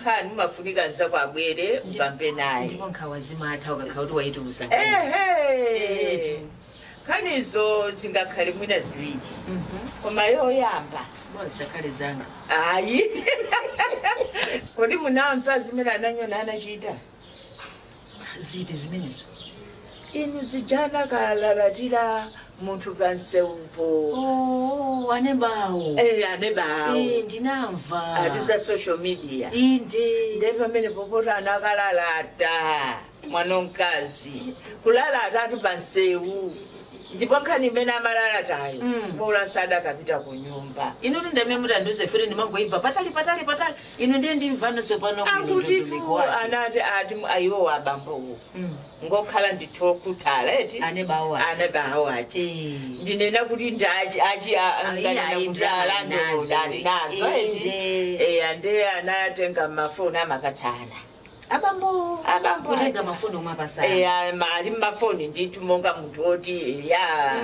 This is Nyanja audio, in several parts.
Nkhani umafunika nzako abwere ukambe naye. Ndipo nkhawa zimatha ukakhala kuti waitulusa. Ehe, nkhanizo zingakhale mwina ziwiri, koma yoyamba Zisakhale zanga. Ayi, kodi munamva zimene ananyoni anachita? Ziti zimenezo? Inu, zijana kalalatira munthu pansewupo. Oh, anebawo. Eh, anebawo. Eh, ndinamva. Ati za social media. Inde. Nde pamene popota anakalalata mwana mkazi, kulalata atu pansewu, ndipo nkhani imene amalalatayo bola sadakapita ku nyumba. Inu tundamene mutandiuze futi, ndimangoimva patali patali patali. Inu ndiye ndimvanonso pano. Akutitu anati ati ayiwo abambowo ngokhala ndithu okuthala eti. Anebawo aja. Anebawo aja. Ndinena kuti ndachi achi nganena Ayi, kuti ndalama alandolo ali nazo eti. Inde. Ande anatenga mafoni amakatsana. Abambo. Abambo kutenga aja. mafoni omwe apasana. Ali mmafoni ndithu, monga munthu oti ya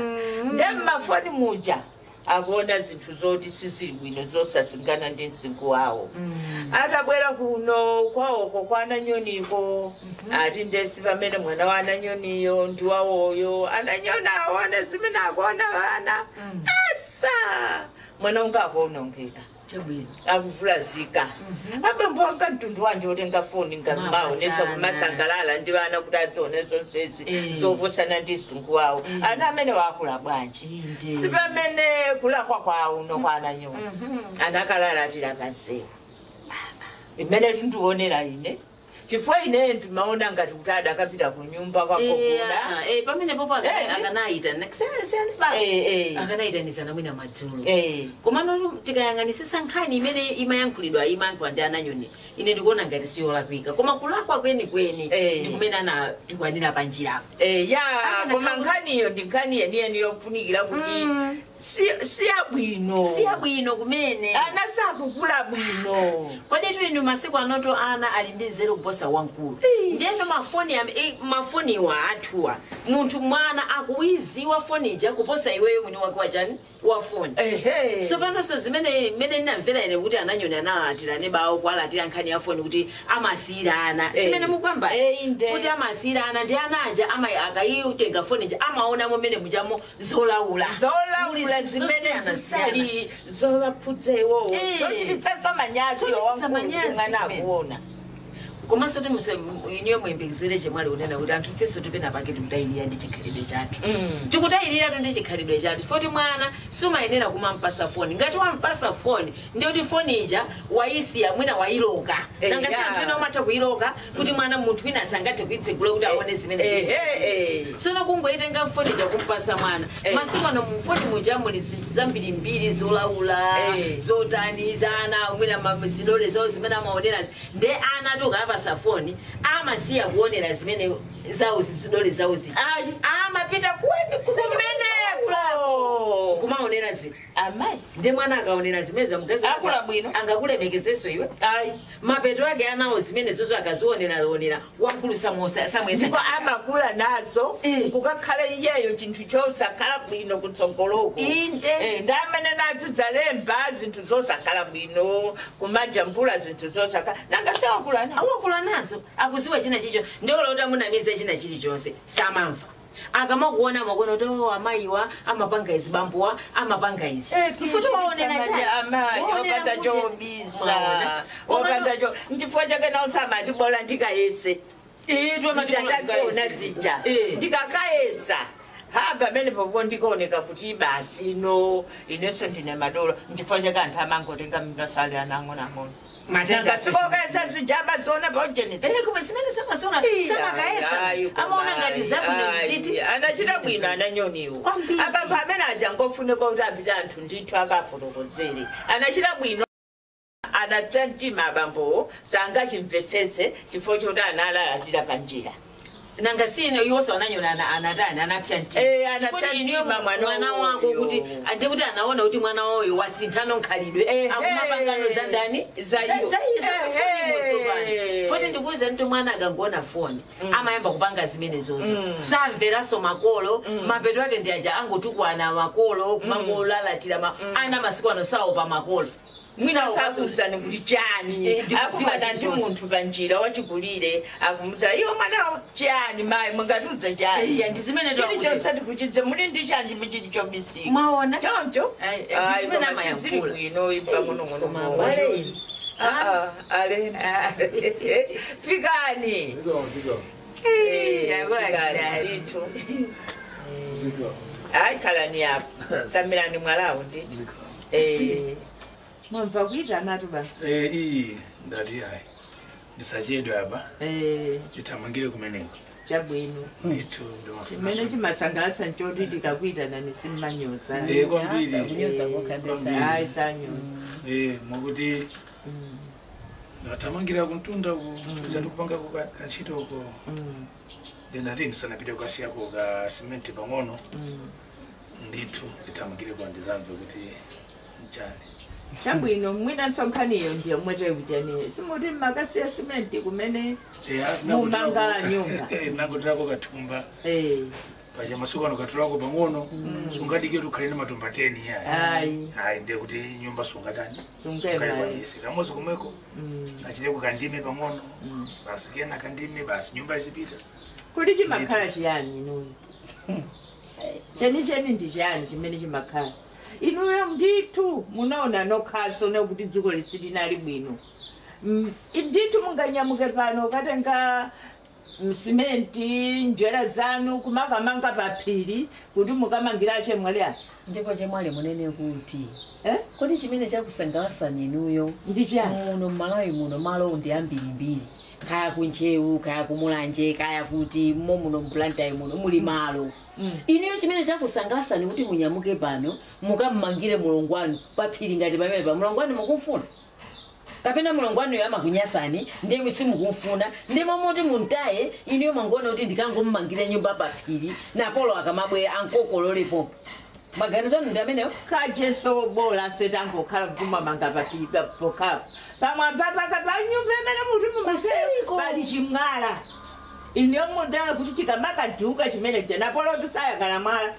nde mmafoni muja akuona zinthu zoti sizili bwino, zosasingana ndi msinkhu wawo. Atabwera kuno kwawoko kwa ananyoniko, ati ndesi pamene mwana wa ananyoniyo ndi wawoyo, ananyoni aone zimene akuona vana asa mwana unga akuonongeka. Chabwino. Akuvulazika. Abambo anga mtundu wanje otenga foni ngazimaonetsa Mapasana. kumasangalala ndi vana kuti adzione zonsezi zoposana ndi msinkhu wawo, ana amene wakula bwanji? Inde. Si pamene kulakwa kwawo uno kwa ananyoni anakalalatira pansewu imene tindionera ine, chifukwa ine ndimaona ngati kuti adakapita ku nyumba kwakokuda. Pamene popo akanayita akanayitanizana mwina madzulo. Komano tikayang'anisisa nkhani imene imayankhulidwa, imayankhula ndi ananyoni, ine ndikuona ngati siyolakwika, koma kulakwa kwenikweni ndikumene anatikwanira panjirako. Ya. Akana Koma nkhaniyo ndi nkhani yeniyeni yofunikira kuti siyabwino. Siyabwino kumene. Ana sakukula bwino. Kodi inu, masiku anoto ana ali ndi nzeru kuposa wamkulu. Ndiyeno mafoni mafoniwa athuwa, munthu mwana akuiziwa foni ija kuposa iweyo mwini wake wachani wa foni. Sopanonso zimene mmene ndinamvera ine kuti ananyoni analatira nebawo kualatira nkhani ya foni kuti amasiyira ana, zimene mukwamba Inde. kuti amasiyira ana, ndi ana aja ama akayitenga foni ija amaona mumene mujamo zolaula. Zolaula Muli zimene zosiyana-siyana. zisali zovakhudza iwowo, zochititsa manyazi. Zochititsa Wamkulu manyazi mwana kumene. akuona. Komanso ti iniyo muyembekezere chemwali kunena kuti anthu ifenso tipena pake tikutayirira ndi chikhalidwe chathu. Tikutayirira ndi chikhalidwe chathu foti mwana sumayenera kumampasa foni. Ngati wampasa foni, ndiye kuti foni ija waisiya, mwina wayiloka. Nanga si anthu ena umatha kuyiloka kuti mwana munthu wina sangathe kuitsegula kuti aone zimene zili. Sono kungoitenga mfoni ija kumpasa mwana, masiku ano mufoni muja muli zinthu zambirimbiri zolaula, zotani za ana, mwina zidole zawo zimene amaonera. Nde ana tukapasa foni amasiya kuonera zimene zawo, zidole zawo zija, Ayi. amapita kweni Kumeneko kumaonera zinthu. Amayi. Nde mwana akaonera zimene mkazi Akula bwino. angakulemekezeso iwe. Ayi. Mapeto ake anawo zimene zozo akazioneraonera, wamkulu samwesa. Ndipo amakula nazo kukakhala iyeyo chinthu chosakhala bwino kutsogoloko. Inde. Ndi amene nazidzalemba zinthu zosakhala bwino, kumajambula zinthu zosakhala, nanga sewakula nazo. Awakula nazo, akuziwa china chicho. Ndiolota munamize china chilichonse samamva. Akamakuona amakuona kuti, oh, amayiwa amapanga izi, bambuwa amapanga izi. Futi waonera chani? Amayi Waonera opanda kuti- chobisa. Mwaona. Opanda cho, nchifukwa chake nawo bola ndikayese. Tu amati Zija zaziona zija, ndikakayesa ha pamene popo ndikuoneka kuti basi ino inenso ndine madolo. Nchifukwa chake anthu amangotenga mimba sali ana ang'onoang'ono. Matenda. Nanga sikokayesa zija amaziona pauchenetsa. Koma zimene samaziona samakayesa, amaona ngati zabwino ziti. Anachita bwino ananyoniwo. Kwambiri. Apambo amene aja ngofunika kuti apite anthu ndithu akafotokozere. Anachita bwino, anapita mtima abambowo sangachimvetsetse chifukwa choti analalatira panjira. Nanga sine iwonso ananyona anatani, anapsa mtima. Anapsa Chifukwa iniyo mtima mwana mwana wako uyo. Kuti ande kuti anaona kuti mwana wawoyo wasinthano nkhalidwe, akumapangano za ndani. Za iyo. Foti ndikuuza nti mwana akangona foni amayamba kupanga zimene zozo, samveranso makolo. Mapeto ake ndi aja angotukwana makolo, kumangolalatira ana masiku ano saopa makolo. Mwina sakuuzani kuti chani, akumana ndi munthu panjira wachikulire akumuza iwo mwana chani mayi mungatiuze chani. Iya, ndi zimene chilichonse tikuchidze muli ndi chanji muchili chobisika. Mwaona? Choncho? Ndi zimene Ayi, sizili amayankhula. bwino pang'onong'ono. Koma abale inu. Ale. Fikani. Ziko, ziko. Fikani ndithu. Ziko. Ayi khalani apo. Samirani mwalawo ndithu. Ziko. Mwamva kuitanatu ba. Iyi ndati ayi. Ndisachedwe apa. Ndithamangire kumeneko. Chabwino. Ndithu ndimafuna. Chimene chimasangalatsa nchoti tikakuitanani simmanyoza. Kwambiri. Kunyoza kokhandesa. Ayi sanyoza. Mwakuti nathamangira kuntunda ku chandikupanga kantchito ko. Ndinati ndisanapite kukasiyako ka simenti pang'ono. Ndithu ndithamangire kwa ndizamve kuti nchani. Chabwino mwina nsonkhaniyo ndiye mwete kuchani. Simuti mmakasiya simenti kumene mumanga nyumba. Nangotirako kathumba. Pacha masiku ano katulako pang'ono sungadike kuti ukhale ndi matumba 10 ya. Ayi. Ayi ndiye kuti nyumba sungatani. Sungayikwanise. Kamozi kumweko achite kukandime pang'ono. Basi kena kandime basi nyumba izipita. Kuli chimakhala chiyani inuyo? Chenicheni ndi chiyani chimene chimakhala? Inuyo ndithu munaona nokhaso nekuti dziko lisilinali bwino. Ndithu munganyamuke pano katenga simenti njwera zanu kumakamanga paphiri kuti mukamangira chemwali apa. Ndipo chemwali munene kuti kodi chimene chakusangalasani inuyo ndi chiyani? Muno m'Malawi muno malo ndi ambirimbiri. Kaya kunchewu, kaya kumulanje, kaya kuti mo muno m'Blantyre muno muli malo. Inuyo chimene chakusangalasani kuti munyamuke pano mukammangire mulongo wanu paphiri ngati pamene pa mulongo wanu mukumfuna. Kapena mulongo wanu amakunyasani ndiye simukumfuna ndimo moti muntaye inuyo mwangoona kuti ndikangommangire nyumba paphiri napolo akamabwera ankokololepo. Maganizo anu ndi amenewo? Kajeso bola setangokhala kumamanga paphiri pokhapo. Pamwamba paka pa nyumba imene muti Kuseriko. pali chimwala. Inuyo mundala kuti chikamakaduka chimene cha napolo tisayang'ana mwala.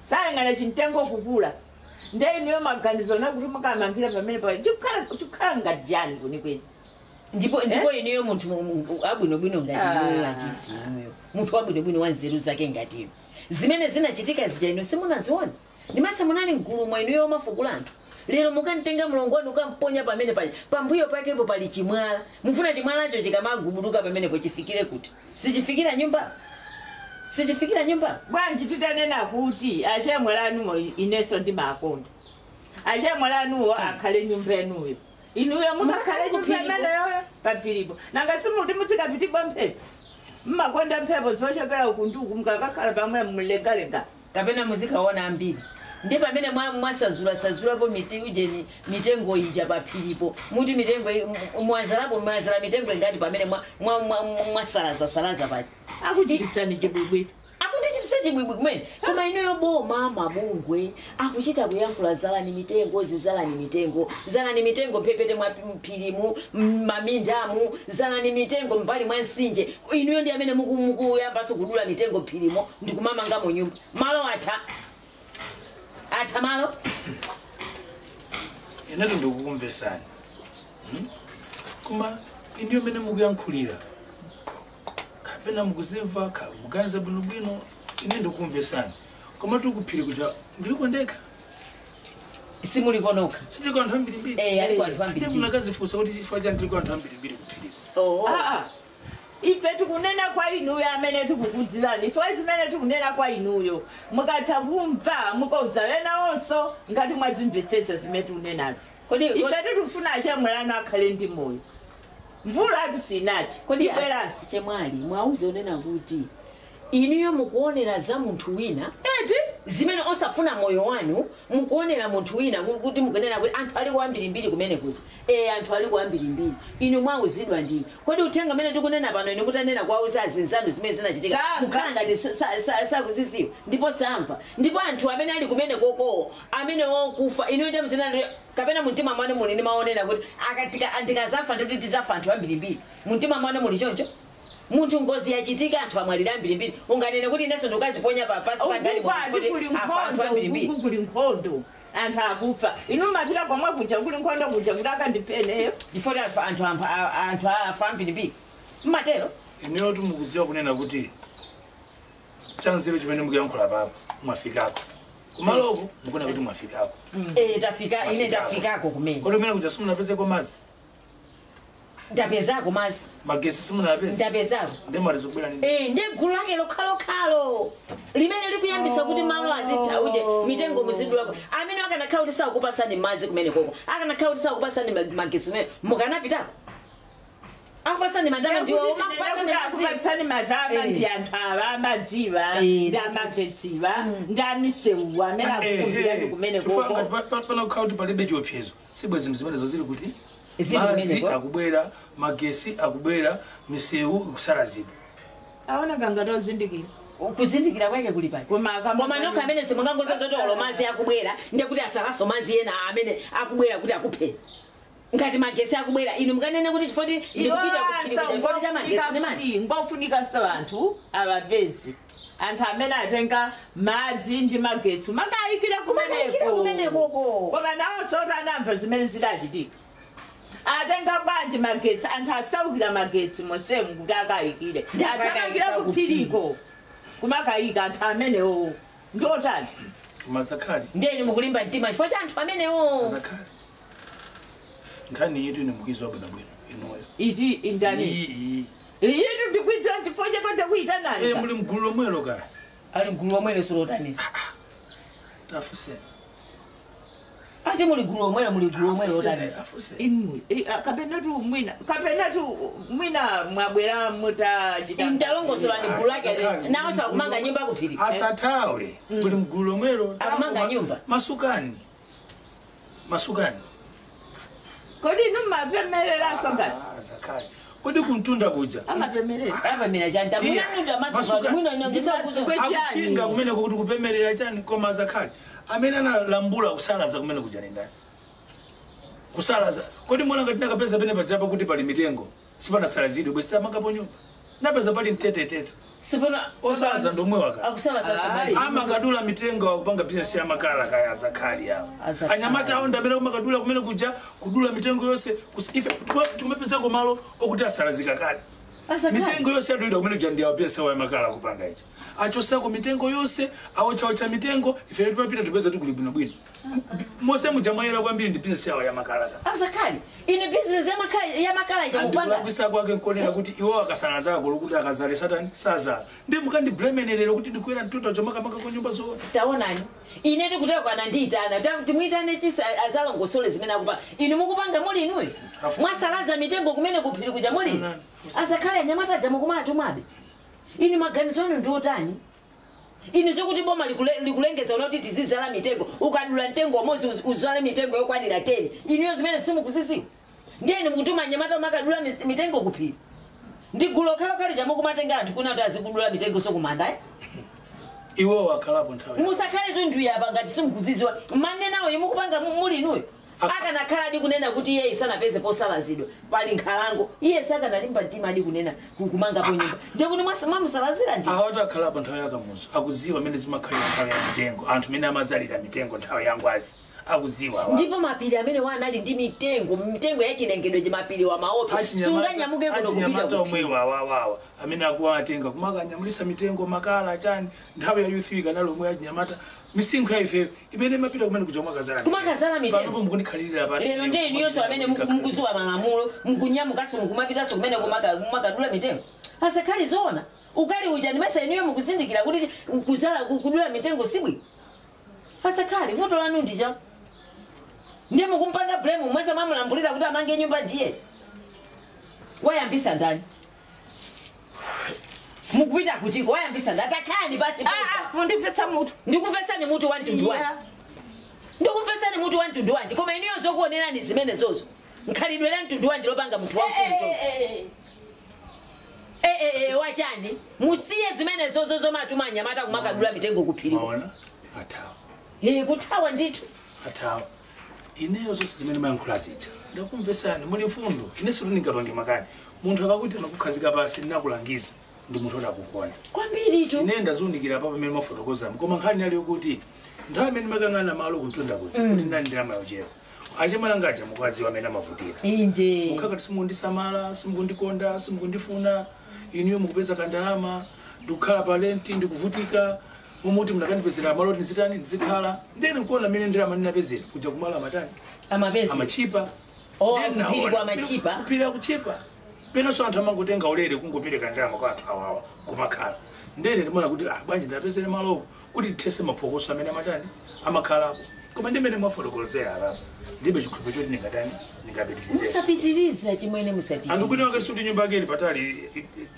Sayang'ana chimtengo kukula. Ndiye inuyo maganizo nakuti mukamangira pamene pa chikukhala ngati chani kwenikweni. Ndipo inuyo munthu abwinobwino ngati inuyo achisi inuyo. Munthu wabwinobwino wa nzeru zake ngati inu. Zimene zinachitika zija inu simunaziona. Ndimase munali mgulu mwa inuyo omafukula anthu. Lero mukamtenga mulongo wanu ukamponya pamene paja. Pambuyo pakepo pali chimwala. Mufuna chimwalacho chikamagubuduka pamenepo chifikire kuti? Sichifikira nyumba? Sichifikira nyumba? Bwanji titanena kuti achemwali anuwo inenso ndimakonda. Achemwali anuwo akhale nyumba enuyo. Inuyo mukakhale nyumba imeneyo paphiripo. Nanga simuti muzikapitibwa mphepo. Mmakonda mphepo zochokera uku ndi uku mukakakhala pamwe mlengalenga. Kapena muzikaona ambiri. Ndi pamene mwasazula-sazulapo miti ujeni mitengo ija paphiripo. Muti mitengo mwazalapo mwazala mitengo ingati pamene mwasalaza-salaza paja. Akuchititsani chibwibwi. Akutichititsa chibwibwi kumene. Koma inuyo boma mabungwe akuchita kuyankhula zalani mitengo, zizalani mitengo. Zalani mitengo mphepete mwa phirimu, mamindamu, zalani mitengo mbali mwa mtsinje. Inuyo ndi amene mukuyambanso kudula mitengo phirimo ndikumamanga mu nyumba. Malo atha. Atha malo. Inetu ndikukumvesani. Koma inuyo mene mukuyankhulira. Kapena mukuzimva, muganiza bwinobwino, ine ndikukumvesani. Koma tikuphiri kuja ndiliko ndekha. Simuliko nokha. Sitiliko anthu ambirimbiri. Aliko anthu ambirimbiri. Ndiye munakazifunsa kuti chifukwa chani tiliko anthu ambirimbiri kuphiriko. Ife tikunena kwa inuyo amene tikukudziwani. Ife zimene tikunena kwa inuyo. Mukatha kumva, mukauza ena onso ngati mwazimvetsetsa zimene tikunenazo. Ife tikufuna achemwali anu akhale ndi moyo. Mvula ati sinati. Kodi Ibweranso. chemwali mwauze unena kuti inuyo mukuonera za munthu wina Eti? zimene osafuna moyo wanu mukuonera munthu wina kuti mukunena kuti anthu ali kwambirimbiri kumene kuti anthu ali kwambirimbiri inu mwauzidwa ndinu. Kodi uthenga umene tikunena pano inu mutanena kwa auza azinzanu zimene zinachitika mukhala ngati sakuziziwa ndipo samva ndipo anthu amene ali kumene kokowo amene okufa inu ndi mzinanu kapena mumtima mwanu muli ndi maonera kuti andikazafa ndikuti tizafa anthu ambirimbiri mumtima mwanu muli choncho. Munthu ngozi yachitika anthu amwalira ambirimbiri unganene kuti inenso ndikukaziponya pasi pa galimoto Kuli nkhondo. Anthu akufa. Inu mapita komwe kuja kuli nkhondo kuja kuti akandipeneyo. Chifukwa anthu anthu afa ambirimbiri. Mmatero? Ineyo tumukuziwa kunena kuti chanziro chimene mukuyankhula papa mwafikako. Kumaloko mukuna kuti mwafikako. Tafika ine ndafikako kumene. Kodi umene kuja simunapezeko madzi? Ndapezako madzi. Magesi simunapeza? Ndapezako. Ndi zikubwera nini? Ndi gulu lake lokhalokhalo limene likuyambisa kuti malo azitha uje mitengo muzidulako. Amene akanakhala kuti sakupasani madzi kumene koko. Akanakhala kuti sakupasani magesi kumene mukanapitako. Akupasani matama ndiwo omakupasani madzi. Akupasani matama ndi anthu ava amadziwa ndi amagetsiwa ndi amisewu amene akukumbirani kumene koko. Panakhala kuti palibe chiopsezo. Sibwe zinthu zimenezo zili kuti madzi akubwera, magesi akubwera, misewu ikusalazidwa. Aona kangati ozindikira. Kuzindikira kwake kuli pali. Koma nokha amene simungangoza zoti olo madzi akubwera ndiye kuti asalaso madzi ena amene akubwera kuti akuphe. Ngati magesi akubwera inu mukanene kuti chifoti ndikupita kuphiri chifoti cha magesi ndi madzi. Ngofunika so anthu abapezi. Anthu amene atenga madzi ndi magetsi makayikira kumeneko. Koma nawo soti anamva zimene zidachitika. Atenga bwanji magetsi anthu asaukira magetsi monsemu kuti akayikire. Atamangira kuphiriko kumakayika anthu amenewo. Ndiotani? Mazakhali. Ndeni mukulimba mtima chifukwa cha anthu amenewo. Mazakhali. Nkhani yetu ine mukizwa bwinobwino inuyo. Iti indani? Iyi. Yetu ndikuidziwa chifukwa chako ndakuita nani? Muli mgulu lomwelo kaya. Ali mgulu lomwelo sulotaniso. Tafuseni. Ati muli gulu lomwelo muli gulu lomwelo lotaniso. Inu kapena tu mwina mwabwera mutachita. Ndalongosolani gulu lake nawo sakumanga nyumba kuphiri. Asathawe muli mgulu lomwelo. Akumanga nyumba. Masukani. Masukani. Kodi inu mapemerera songati? Zakhali. Kodi kumtunda kuja? Amapemerera. Apamera chani? Tamunanunda masuka. Mwina nyongeza akuchinga kumene kuti kupemerera chani koma Zakhali. Amene analambula kusalaza kumene kuja ndani? Kusalaza. Kodi mwana ngati nakapeza pene pajapa kuti pali mitengo. Sipanasalazidwe bwesa mangapo nyumba. Napeza pali mtetetete. Sipana osalaza ndomwe waka. Akusalaza sibali. Amakadula mitengo akupanga business ya makala kaya Zakhali yawo. Anyamata awo ndamene kumakadula kumene kuja kudula mitengo yonse ife tumepeza komalo okuti asalazika kale. Mitengo yonse adulidwa kumene kuja ndi awo business ya makala kupanga ichi. Achosako mitengo yonse awochaocha mitengo ife timapita tupeza tikuli bwinobwino. Mose mujamayera kwambiri ndi business yawo ya makala. Azakhali ine business ya makala ijakupanga. Ndikulakwisa kwake nkonena kuti iwo akasalaza kuti akazale satani sazala. Ndi mukandi blame kuti ndikwera mtunda chomakamaka ku nyumba zoona. Taonani ine tikuteka kana ndiitana timuyitane chisa azalongosole zimene akupa. Inu mukupanga muli inuyo. Mwasalaza mitengo kumene kuphiri kuja muli. Azakhali anyamata aja mukumatumabe. Inu maganizo anu ndi otani? Inu zokuti boma likulengeza unoti tizizala mitengo ukadula mtengo umozi uzale mitengo yokwanira 10. Inu zimene simukuziziwa. Ndiye mukutuma anyamata makadula mitengo kuphiri. Ndi gulu khalokhala jamu kumatenga anthu kuna kuti azikudula mitengo sokumanda. Iwo wakhalapo nthawi. Musakhale tu ndiye apa ngati simukuziziwa. Manene nawo imukupanga muli inuyo. Akanakhala adi kunena kuti iye isanapeze posalazidwa pali nkhalango iye sakanalimba mtima adi kunena kumangapo nyumba ndiye kuti mwamusalazira ndi awo akhalapo nthawi yakamuzo akuziwa amene zimakhalira nthawi ya mitengo anthu amene amazalira mitengo nthawi ya ngwazi akuziwa ndipo mapiri amene wanali ndi mitengo mitengo yachilengedwe mapiri wa maope sunganyamuke kuno kupita omwe wawawawa amene akuwatenga kumakanyamulisa mitengo makala chani nthawi ya youth week analo omwe achinyamata misinkhu ya ife imene imapita kumene kuja kumakazala kumakazala mitengo panopo mukundikhalirira pasi lero ndiye inuyonso amene mukuziwa malamulo mukunyamukanso mukumapitanso kumene kumakadula mitengo asakhale zoona ukali uja ndimasa inuyo mukuzindikira kuti kuzala kudula mitengo sibwino asakhale vuto lanu ndija ndiye mukumpanga blame mwesa mwamulambulira kuti amange nyumba ndiye wayambisa ndani mukupita kutiko wayambisa ndani atakhani basi mundipvetsa mutu ndikupvetsani mutu wa mtundu wanji ndikupvetsani mutu wa mtundu wanji koma iniyo zokuonerani zimene zozo nkhalidwe la mtundu wanji lopanga munthu wamkulu wachani musiye zimene zozo zomatuma anyamata kumakadula mitengo kuphiri maona athawa kuthawa ndithu athawa ineyo zonse zimene mayankhula zija ndakumvesani muli mfundo inenso ndingapange makani munthu akakuti anakukhazika pasi ndinakulangiza ndi munthu odakukonda kwambiritu ine ndaziwunikira pa pamene mafotokozamo koma nkhani yali yokuti Nthawi imene makang'ana malo kuntunda kuja kuti ndani ndalama yochepa. Achemalanga aja mukwaziwa amene amavutira. Inje. Mukhakati simundisamala, simundikonda, simukundifuna, inuyo mukupeza kandalama, ndikukhala pa lenti, ndikuvutika, mumuti munakandipezera malo kuti ndizitani, ndizikhala. Ndene nkuona mmene ndalama ndinapezera kuja kumalo amatani. Amapeza. Amachipa. Oh, Then kuphiri naona, kwa amachipa. Kuphiri akuchipa. Penanso anthu amangotenga ulere kungopereka ndalama kwa anthu awawa kumakhala. Ndene ndimaona kuti bwanji ndapezere maloko kuti tithese maphokoso amene amatani amakhalapo. Koma ndi mmene mwafotokozera apapo. Ndibe chikhulupiriro choti ndingatani ndingapitirizenso. Musapitiriza chimwene musapitiriza. Anthu kwina wakati suti nyumba yake ili patali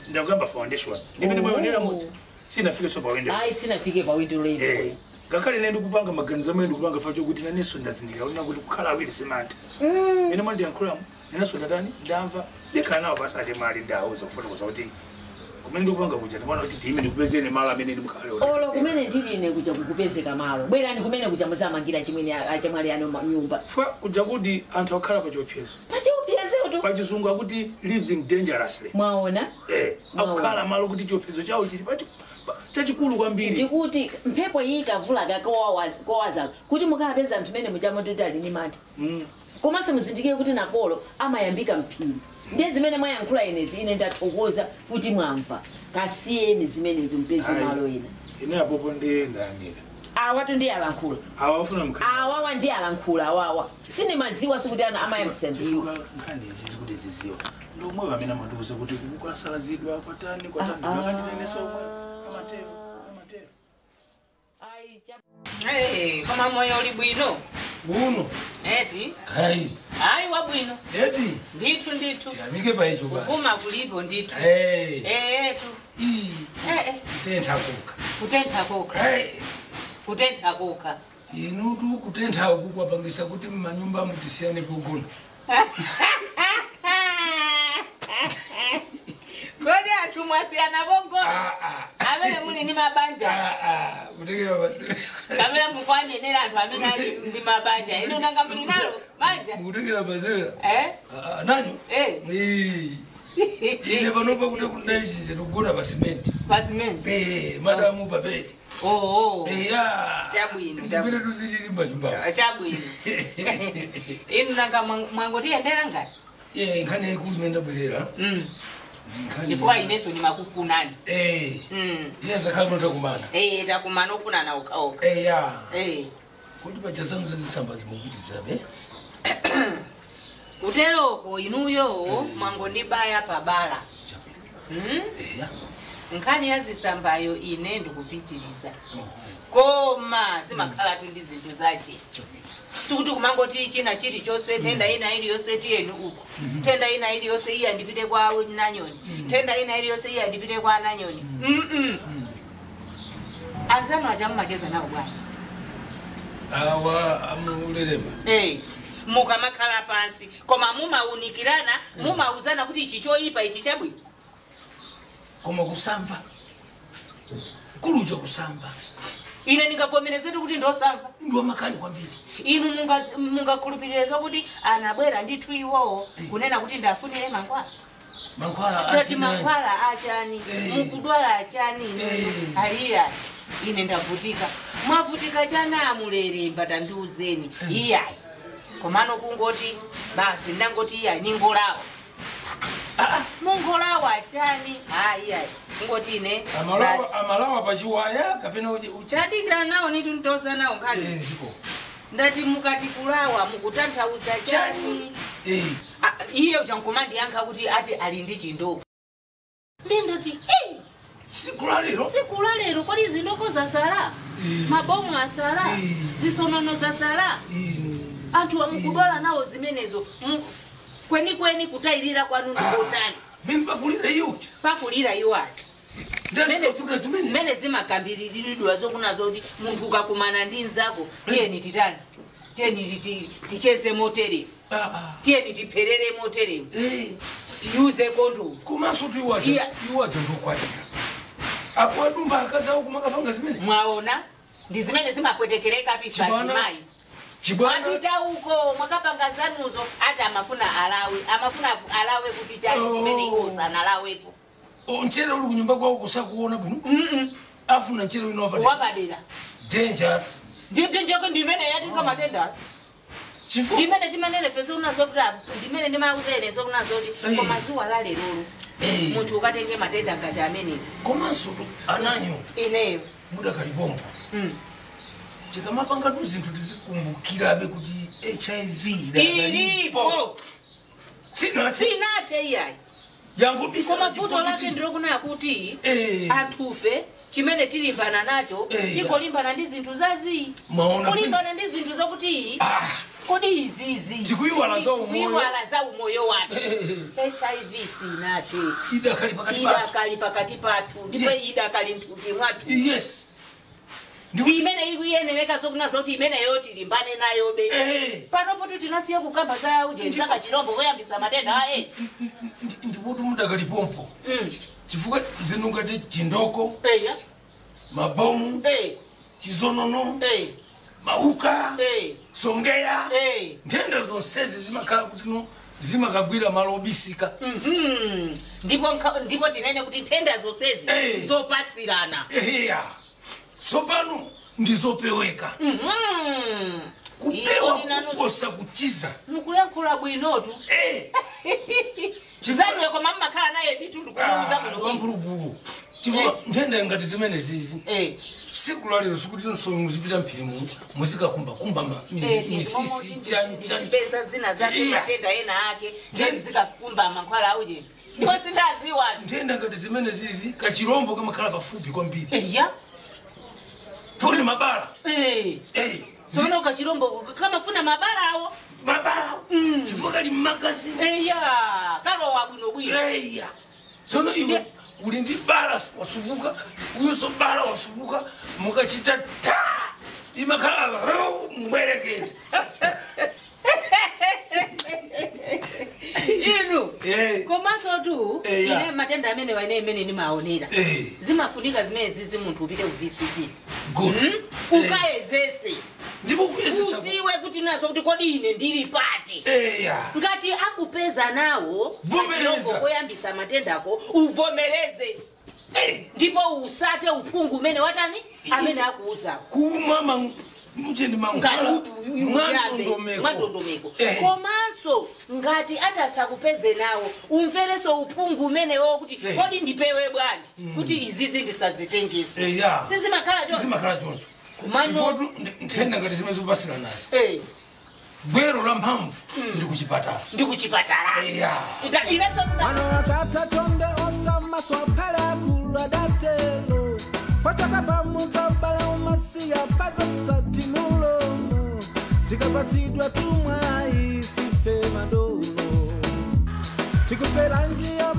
ndakuyamba foundation. Ndimene mwayonera muti sinafikenso pa window. Ayi sinafike pa window level. Ngakhale ine ndikupanga maganizo amene ndikupanga fa chokuti nanenso ndazindikira kuti nakuti kukhala awiri simantha. Ine mwandiyankhulamu nanenso ndatani ndamva ndikhala nawo pasati mali ndawuza kufotokoza kuti kumene ndikupanga kuja ndimaona kuti ndime ndikupezeni malo amene ndimukhale Olo kumene ndili ine kuja kukupezeka malo. Bwerani kumene kuja muzamangira chimwene achemwali ano nyumba. Fa kuja kuti anthu akhala pa chiopsezo. Pa chiopsezo tu. Pa chizungu akuti living dangerously. Mwaona? Akukhala malo kuti chiopsezo chawo chili chachikulu kwambiri. Ndikuti mphepo iyi ikavula kowaza kuti mukapeza anthu mene muchamototi ali ndi mantha. Komanso muzindikire kuti nakolo amayambika mphiri. Ndiye zimene mwayankhula inezi ine ndathokoza kuti mwamva. Kasiyeni zimenezo mpeze malo ena. Ine apopo ndiye ndayamika. Awatu ndiye alankhula. Awa afuna mkhani. Awawa ndiye alankhula awawa. Sinimadziwa sikuti ana amayambisa ndiwo. Nkhani izi zikuti ziziwa. Ndi omwewo amene amandiwuza kuti kukasalazidwa kwatani kwatani ndakandinenesa omwe amatero amatero. Koma moyo uli bwino. Uno. Eti. Kai. Ayi wabwino. Eti. Ndithu ndithu. Yamike pa icho basi. Kuma kulipo ndithu. Etu. Kutentha kokha. Kutentha kokha. Kutentha kokha. Inu tu kutentha uku kwapangisa kuti m'manyumba mutisiyane pogona. Kodi anthu mwasiyana pogona? Amene muli ndi mabanja. Kutekera basi. Kamera mukwanenera anthu amene ali ndi mabanja. Inu nanga muli nalo banja? Mukutekera basera. Nanyo? Ine panopa kuti kundaichinja tikugona pa simenti. Pa simenti? Madamu pa bedi. Chabwino. Ndimene tuzichili m'manyumba. Chabwino. Inu nanga mwangotiyendera ngati? Nkhani yaikulu imene ndabwerera. Chifukwa inenso ndimakufunani. Iye zakhala bwino takumana. Takumana ofunana okhaokha. Kuti paja zanu zazitsamba zimukutidzabe? Kuteroko inuyo mwangondibaya pabala. Nkhani ya zisambayo ine ndikupitiriza. Koma zimakhala ndi zinthu zache. Sikuti kumangoti china chilichonse tenda ina iliyonse tiyeni uku. Tenda ina iliyonse iya ndipite kwa nanyoni. Tenda ina iliyonse iya ndipite kwa nanyoni. Anzanu aja mumacheza nawo bwanji. Awa amulerema. Mukamakhala pansi koma mumaunikirana mumauzana kuti ichi choyipa ichi chabwino. Koma kusamva. Kuluja kusamva. Ine ndingavomerezetu kuti ndosamva. Ndiwo makali kwambiri. Inu mungakhulupirira kuti anabwera ndithu iwowo kunena kuti ndafunire mankhwala. Mankhwala achani. Mankhwala achani. Mukudwala achani. Aliya ine ndavutika. Mwavutika chana amuleremba tandiuzeni. Iyayi. Komano kungoti basi ndangoti iyayi ningolawa. Mungolawa achani. Iyayi. Ngoti ine amalawa pachiwaya kapena chadikira nawo nitu ntoza nawo nkhani. Ndati mukati kulawa mukutanthauza chani. Iye uchankomandiyankha kuti ati ali ndi chindoko. Ndindoti siku la lero. Siku la lero kodi zindoko zasala. Mabomu asala. Zisonono zasala. Anthu amukudwala nawo zimenezo. Kweni kweni kutayirira kwanu ndikotani. Mimi pakulira iyo. Pakulira iyo ati. Mene zimakambiriridwa zokunazo kuti munthu ukakumana ndi nzako tiyeni titani. Tiyeni ticheze motere. Tiyeni tipherere motere. Tiyuze kondomu. Komanso tuiwaja ndokwatira. Akwadumba akazawo kumakapanga zimene. Mwaona ndi zimene zimapwetekereka tifazimayi. Mwapita uko mwakapanga zanuzo ati amafuna alawe. Amafuna alawe kuti chali chimene iwo sanalawepo. Mchere uli kunyumba kwawo kusakuona bwino. Afuna mchere wino wapadera. Wapadera. Danger. Ndinjoko ndimene yatinga matenda. Chifukwa Ndimene timanene feso unazokuti ndimene ndimauzene zokunazoti koma zuwa la lerolo. Munthu ukatenge matenda ngati amene. Komanso ananyo. Ineyo. Mudakalipompo. Tikamapanga tu zinthu tizikumbukirabe kuti HIV ilipo. Sinathe iyayi. Yangobisa. Koma vuto lake ndilokunaya kuti anthufe chimene tilimbana nacho chikolimbana ndi zinthu zazi. Kulimbana ndi zinthu zakuti kodi izizi. Tikuiwala za umoyo. Tikuiwala za umoyo wathu. HIV sinathe. Idakali pakati pathu. Idakali pakati pathu. Ndipo idakali mthupi mwathu. Yes. Imene ikuyenereka zokunazo kuti imeneyo tilimbane nayo be. Panopo tinasiya kukamba za ujenza kachilombo koyambisa matenda a AIDS. Ndipo mudakali-pompo. Chifukwa zinthu ngati chindoko. Mabomu. Chizonono. Mauka. Songea. Nthenda zonsezi zimakhala kuti no zimakagwira malo obisika. Ndipo tinene kuti nthenda zonsezi zopasirana. Tsopano ndizopeweka. Kupewa kukosa kuchiza. Mukuyankhula bwinotu. Chizanyo koma mmakhala naye nditundu kumuuza bwino. Wamphulupulu. Chifukwa nthenda ngati zimene zizi. Siku lalero sikuti nsomi muzipita mphiri mu muzikakumbakumba misisi chani chani. Pesa zina zake matenda ena ake ndiye zikakumba mankhwala auje. Ndipo sindaziwa. Nthenda ngati zimene zizi kachilombo kamakhala pafupi kwambiri. Eya. Funi mabala. Sono kachilombo kama funa mabala awo. Mabala. Chifukwa kali magazini. Eya, kalowa bwino bwino. Eya. Sono iwe uli ndi bala wasubuka, uyuso bala wasubuka, mukachita ta. Imakhala mbwerekete. Inu. Komanso tu ine matenda amene waine imene nimaonera. Zimafunika zimene zizi munthu upite ku VCD. Good. Ukayezese. Ndipo kuyezesa. Uziwe kuti nazo kuti kodi ine ndili pati. Ngati akupeza nawo vomereza koyambisa matendako uvomereze. Ndipo usate uphungu umene watani amene akuuza. Kumwa mujeni mankhwala mwandondomeko. Komanso ngati atasakupeze nawo umvereso uphungu umenewo kuti kodi ndipewe bwanji kuti izizi ndisazitengeso. Sizimakhala choncho. Sizimakhala choncho. Chifukwa nthenda ngati zimene zikupasira nazi. Gwero la mphamvu ndi kuchipatala. Ndi kuchipatala. Akata chonde osama swaphala kuladatelo. Pachaka pamudzabala umasiya pazosatimulomo. Tikapatsidwa tumwa isife madolo. Tikufera njia